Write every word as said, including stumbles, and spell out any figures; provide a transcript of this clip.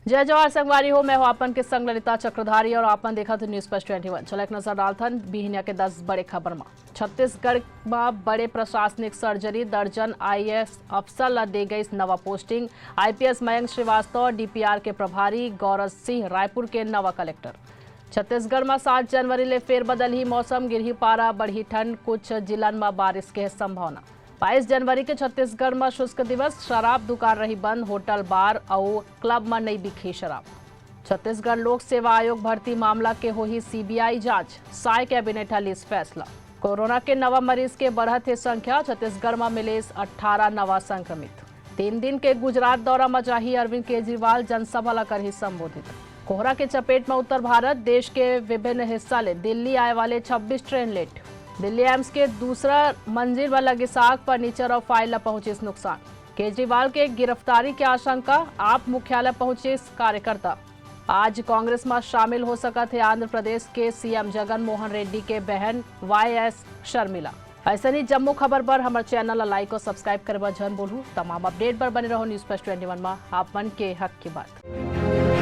जय जोहार संगवारी हो, मैं हूं आपन के संग ललिता चक्रधारी और आपन देखत हो News First twenty one। चलो एक नजर डालथन बिहनिया के दस बड़े खबर मा। छत्तीसगढ़ मा बड़े प्रशासनिक सर्जरी, दर्जन आईएएस अफसर ला दे गई नवा posting. IPS Mayank Shrivastava DPR के प्रभारी, गौरव सिंह रायपुर के नवा कलेक्टर। छत्तीसगढ़ मा सात जनवरी ले फेर बदलही मौसम, गिरही पारा, बढ़ही ठंड, कुछ जिलन मा बारिश के संभावना। बाईस जनवरी के छत्तीसगढ़ म शुष्क दिवस, शराब दुकान रही बंद, होटल, बार अउ क्लब म नइ बिकही शराब। छत्तीसगढ़ लोक सेवा आयोग भर्ती मामला के होही सीबीआई जांच, साय कैबिनेट ह लिस फैसला। कोरोना के नवा मरीज के बढ़त हे संख्या, छत्तीसगढ़ म मिलिस अट्ठारह नवा संक्रमित। तीन दिन के गुजरात दौरा म जाही अरविंद केजरीवाल, जनसभा ल करही संबोधित। कोहरा के चपेट म उत्तर भारत, देश के विभिन्न हिस्सा ले दिल्ली आए वाले छब्बीस ट्रेन लेट। दिल्ली एम्स के दूसरा मंजिल म लगिस आग, फर्नीचर अउ फाइल ल पहुंचिस नुकसान। केजरीवाल के गिरफ्तारी के आशंका, आप मुख्यालय पहुंचिस कार्यकर्ता। आज कांग्रेस म शामिल हो सकत हे आंध्र प्रदेश के सीएम जगन मोहन रेड्डी के बहन वाईएस शर्मिला। अइसने जम्मो खबर बर हमर चैनल ला लाइक अउ सब्सक्राइब करे बर झन भूलहू। तमाम अपडेट बर बने रहो News First twenty one म, आप मन के हक की बात।